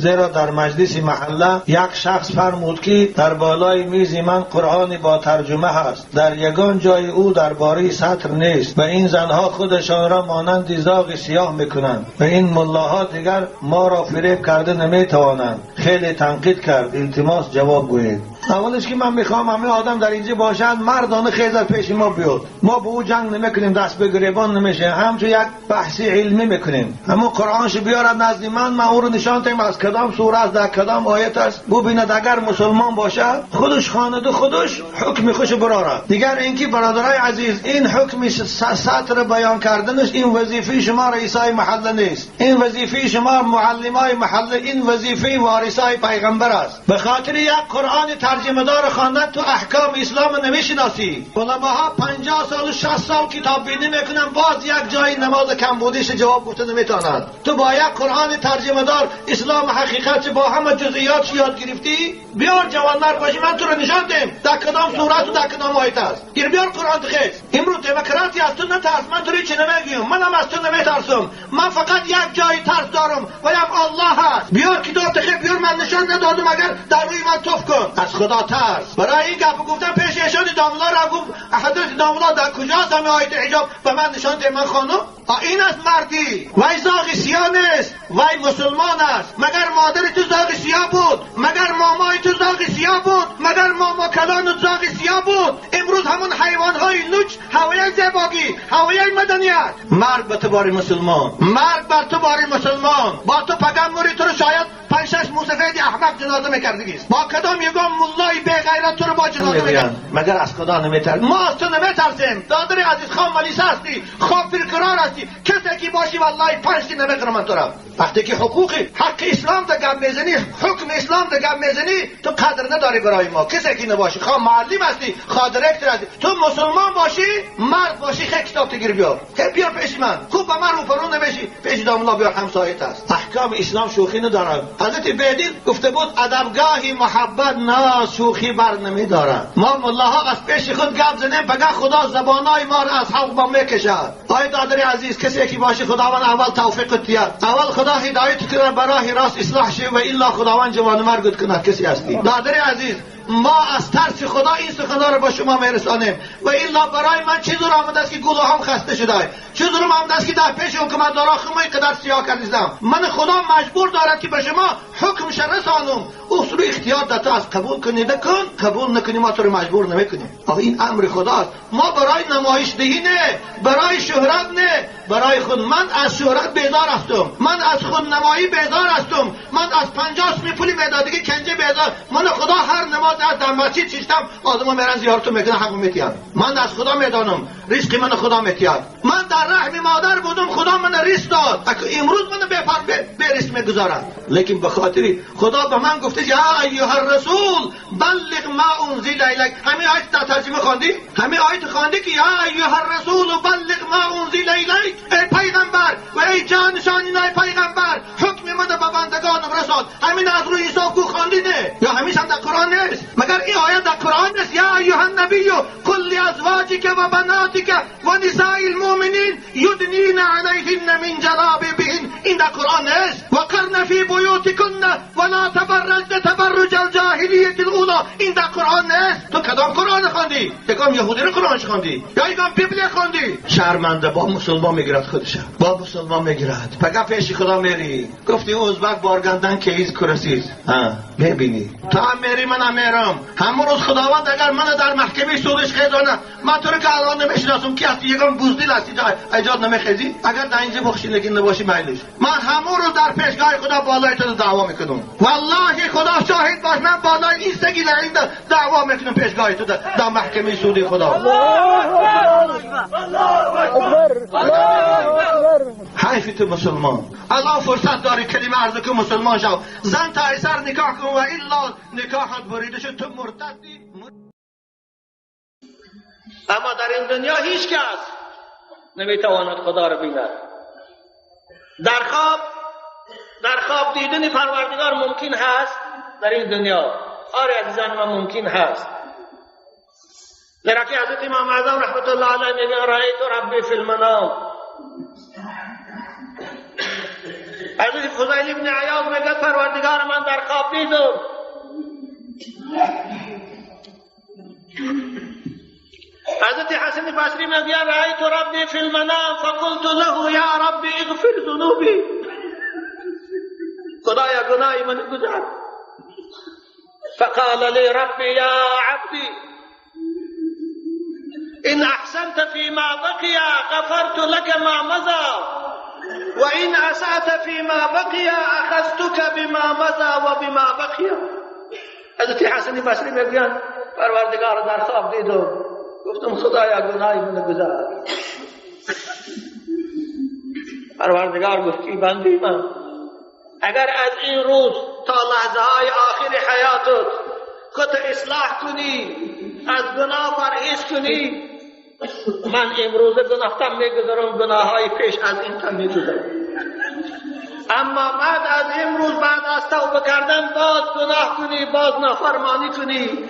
زیرا در مجلس محله یک شخص فرمود که در بالای میز من قرآن با ترجمه هست، در یگان جای او درباره ستر نیست و این زنها خودشان را مانند زاغ سیاه میکنند و این ملاها دیگر ما را فریب کرده نمیتوانند. خیلی تنقید کرد. التماس جواب گویید. اولش که من میخوام همه آدم در اینجا باشند، مردانه خیزر پیش ما بیاد، ما به او جنگ نمیکنیم، دست به گریبان نمیشه، همچون یک بحث علمی میکنیم. همون قرآنش بیارد نزد من، من او رو نشان تیم از کدام سوره است، در کدام آیت است، ببیند اگر مسلمان باشد خودش خوانده خودش حکم خوش برارد. دیگر اینکه برادرای عزیز، این حکم ستر بیان کردنش این وظیفه شما رئیسای محله نیست، این وظیفه شما معلمای محله، این وظیفه وارثای پیغمبر است. به خاطر یک قرآن ترجمه دار خواندن تو احکام اسلام نمیشناسی. علماها 50 سال و 60 سال کتاب بینی میکنن، باز یک جای نماز کمبودیش جواب گفته نمیتونند. تو با یک قرآن ترجمه دار اسلام حقیقت با همه جزئیات یاد گرفتی؟ بیار جوانمرد باشی من تو رو نشان دیم در کدام سورت و در کدام آیت است. گیر بیار قرآن تخیز. امروز دموکراتی از تو نترس، من تو رو چه نمیگیم، منم از تو نمیترسم، من فقط یک جای ترس دارم و هم الله است. بیار کتاب تخیز، بیار من نشان ندادم اگر در روی من تف کن. از خدا ترس. برای این گپ گفتم پیش ایشان داملا را گفت حضرت داملا در کجاست همه آیت حجاب به من نشان ده من خانم؟ این است مردی. وای زاغ سیاه نیست، وای مسلمان است. مگر مادر تو زاغ سیاه بود؟ مگر مامای تو زاغ سیاه بود؟ مگر ماما کلان زاغ سیاه بود؟ امروز همون حیوانهای نوچ هوای زیبایی، هوای مدنیت. مرد به تو باری مسلمان، مرد بر تو باری مسلمان. با تو پگم موری تو رو شاید 5-6 موسفید احمق جنازه میکردیست. با کدام یگان مولای بی غیرت تو رو با جنازه میکرد؟ مگر از خدا نمیترسی؟ ما از تو نمیترسیم دادر عزیز. خام ملیسه هستی، خواب فرقرار هستی، کسی که باشی والله 5 نمیخرم من تو را. وقتی که حقوق حق اسلام در گپ میزنی، حکم اسلام در گپ میزنی، تو قدر نداری برای ما. کسی که نباشی، خواه معلم هستی، خواه director هستی، تو مسلمان باشی، مرد باشی، خیلی کتاب تگیر بیار، خیلی بیار پیش من، خوب به من روپرو نمیشی، پیش داملا بیار، همسایت است. احکام اسلام شوخی ندارد. حضرت بیدین گفته بود ادبگاهی محبت نه شوخی بر نمیدارد. ما ملاها از پیش خود گپ زنیم، فقط خدا زبانای ما را از حق با میکشد. آی دادر عزیز، کسی که باشی خداوند اول توفیق تیاد، اول خدا هدایت کنه برای راست اصلاح شه و الا خداوند جوان مرگت کنه. کسی هستی دادر عزیز، ما از ترس خدا این سخن‌ها رو با شما میرسانیم و الا برای من چه زور آمده است که گلوهام خسته شده، چه زور آمده است که در پیش حکومت دارا خمه قدر سیاه کردیدم. من خدا مجبور دارد که به شما حکمش رسانم. اصول اختیار در تو از قبول کنی نکن، قبول نکنی ما تو رو مجبور نمیکنیم. آخه این امر خداست. ما برای نمایش دهی نه، برای شهرت نه، برای خود. من از شهرت بیزار هستم، من از خود نمایی بیزار هستم، من از 50 می پولی میدادگی کنجه بیزار. من خدا هر نماز در مسجد چیستم آدم میرن زیارت میکنن، حق میتیان. من از خدا میدانم رزق من خدا میتیاد. من در رحم مادر بودم، خدا من رزق داد. امروز من به رزق میگذارد، لیکن به خاطری خدا به من گفته یا ایها الرسول بلغ ما انزل الیک. همین آیت در ترجمه خواندی، همین آیت خواندی که یا ایها الرسول بلغ ما انزل الیک. ای پیغمبر و ای جانشانین پیغمبر، حکم من به بندگانم رسان. همین از روی عیسی کو خواندی نه؟ یا همیشه هم در قرآن نیست؟ مگر این آیت در قرآن نیست؟ یا ایها النبی قل لازواجک و بناتک و نساء المؤمنین یدنین علیهن من جلابیبهن. این در قرآن نیست؟ وقرن فی بیوتکن ولا تبرجن تبرج الجاهلیة الاولی. این در قرآن نیست؟ تو کدام قرآن خواندی؟ یکم یهودی رو قرآن خواندی یا یکم بیبل خواندی؟ شرمنده با مسلمان میگیرد خودش، با مسلمان میگیرد. فقط پیش خدا میری گفتی ازبک بارگندن که ایز کرسیز ها ببینی تا هم میری من هم میرم. همون روز خداوند اگر من در محکمه سودش خیزانه، من تو رو که الان نمیشناسم کی هستی، یکم بوزدیل هستی ایجاد نمیخیزی، اگر در اینجا بخشی نگین نباشی میلیش. من همون روز در پیشگاه خدا بالای تو دعوا میکنم. والله خدا شاهد باش، من بالای این سگی لعین دعوا میکنم پیشگاه تو در محکمه سودی خدا. حیف تو مسلمان، الان فرصت داری کلمه عرض کن مسلمان شو، زن تا سر نکاح کن و الا نکاحت بریده شد تو مرتدی. اما در این دنیا هیچ کس نمیتواند خدا را بیند. در خواب دیدن پروردگار ممکن هست در این دنیا. آره عزیزان من ممکن هست. زیرا که حضرت امام اعظم رحمت الله علیه میگه رأیت ربی فی المنام. حضرت فضیل ابن عیاض میگه پروردگار من در خواب دیدم. حضرت حسن بصری میگه رأیت ربی فی المنام فقلت له یا ربی اغفر ذنوبی، خدایا گناه من گذار. فقال لی ربی یا عبدی إن أحسنت فيما بقي غفرت لك ما مضى وإن أسأت فيما بقي أخذتك بما مضى وبما بقي. حضرت حسن بصری میگن پروردگار در خواب دیدم، گفتم خدایا گناه من گذار. پروردگار گفت ای بنده من، اگر از این روز تا لحظه های آخر حیاتت خود اصلاح کنی، از گناه پرهیز کنی، من امروز گناهتم میگذارم، گناه های پیش از این تم میگذارم. اما بعد از امروز، بعد از توبه کردن، باز گناه کنی، باز نافرمانی کنی،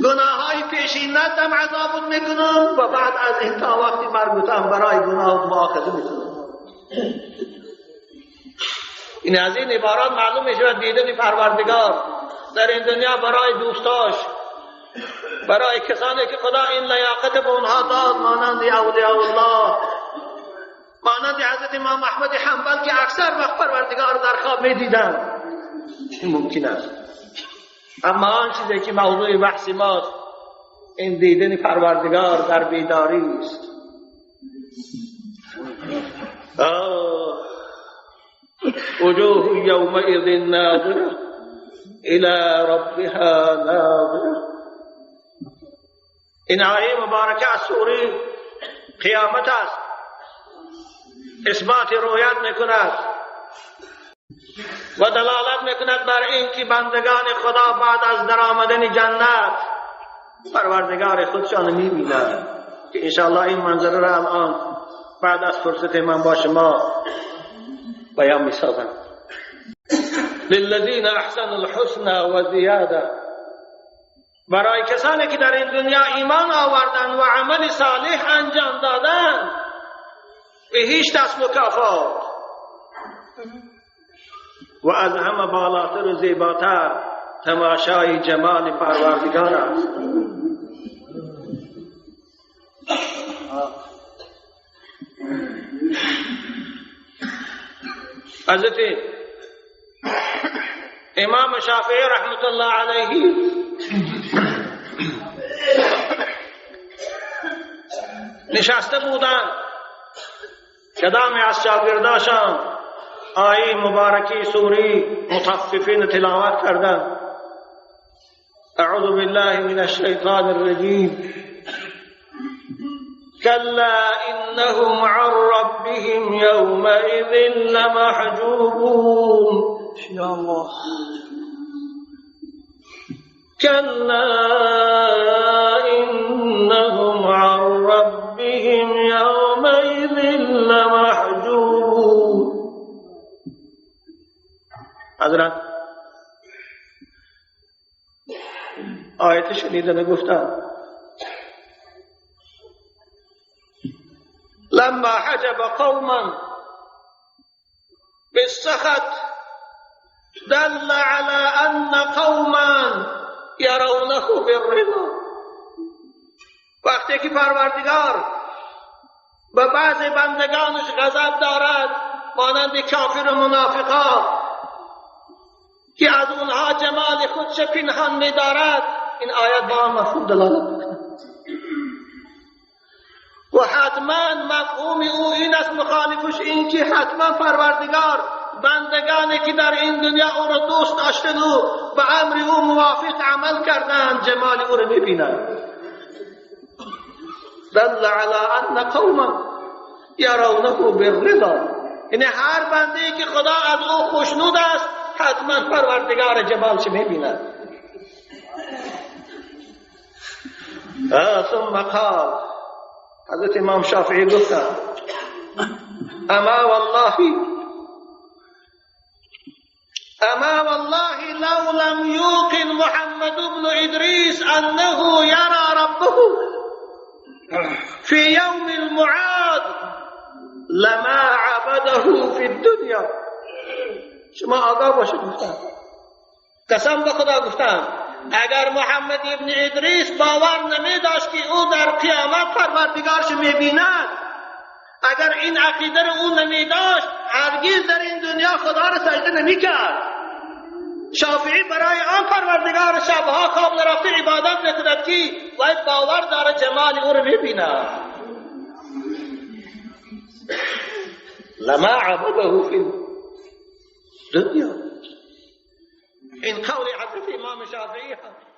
گناه های پیشینتم عذابت میکنم و بعد از این تا وقتی مرگتم برای گناه مؤاخذه میکنم. این از این عبارات معلوم میشود دیدن پروردگار در این دنیا برای دوستاش، برای کسانی که خدا این لیاقت به اونها داد، مانند اولیاء الله، مانند حضرت امام احمد حنبل که اکثر وقت پروردگار در خواب میدیدند، این ممکن است. اما آن چیزی که موضوع بحث ماست، این دیدن پروردگار در بیداری است. وجوه یومئذ ناظره الی ربها ناظره. این آیه مبارکه از سوره قیامت است، اثبات رویت میکند و دلالت میکند بر اینکه بندگان خدا بعد از درآمدن جنت پروردگار خودشان میبینند، که انشاءالله این منظره را الان بعد از فرصت من با شما بیان میسازم. للذین احسنوا الحسنى و زیاده، برای کسانی که در این دنیا ایمان آوردند و عمل صالح انجام دادند، بهشت است مکافات و از همه بالاتر و زیباتر تماشای جمال پروردگار است. حضرت امام شافعی رحمت الله علیه نشسته بودند، کدام از شاگرداشان آیه مبارکی سوره مطففین تلاوت کردند. اعوذ بالله من الشیطان الرجیم، کلا انهم عن ربهم یومئذ لمحجوبون. یا الله. کلا انهم عن ربهم یومئذ لمحجوبون. حضرت آیت شنیدن گفتن لما حجب قوما بالسخط دل على ان قوما يرونه بالرضا. وقتی که پروردگار به بعض بندگانش غضب دارد، مانند کافر و منافقا که از اونها جمال خودش پنهان می‌دارد، این آیت با آن مفهوم دلالت می‌کند و حتما مفهوم او این است، مخالفش این که حتما پروردگار بندگانی که در این دنیا او را دوست داشتند و به امر او موافق عمل کردند، جمال او را می‌بینند. دل علی ان قوما یرونه بالرضا، یعنی هر بنده‌ای که خدا از او خوشنود است حتما پروردگار جمالش می‌بیند. ثم قال، حضرت امام شافعی گفتند اما والله لو لم يوقن محمد بن ادریس انه يرى ربه في يوم المعاد لما عبده فی الدنیا. شما آگاه باشید. گفتم قسم به خدا گفتم اگر محمد ابن ادریس باور نمی داشت که او در قیامت پروردگارش می بیند، اگر این عقیده رو او نمی داشت، هرگز در این دنیا خدا را سجده نمی کرد. شافعی برای آن پروردگار شبها خواب نرفته عبادت میکند که وی باور داره جمال او رو میبیند. لما عبده فی الدنیا. این قول حضرت امام شافعی هست.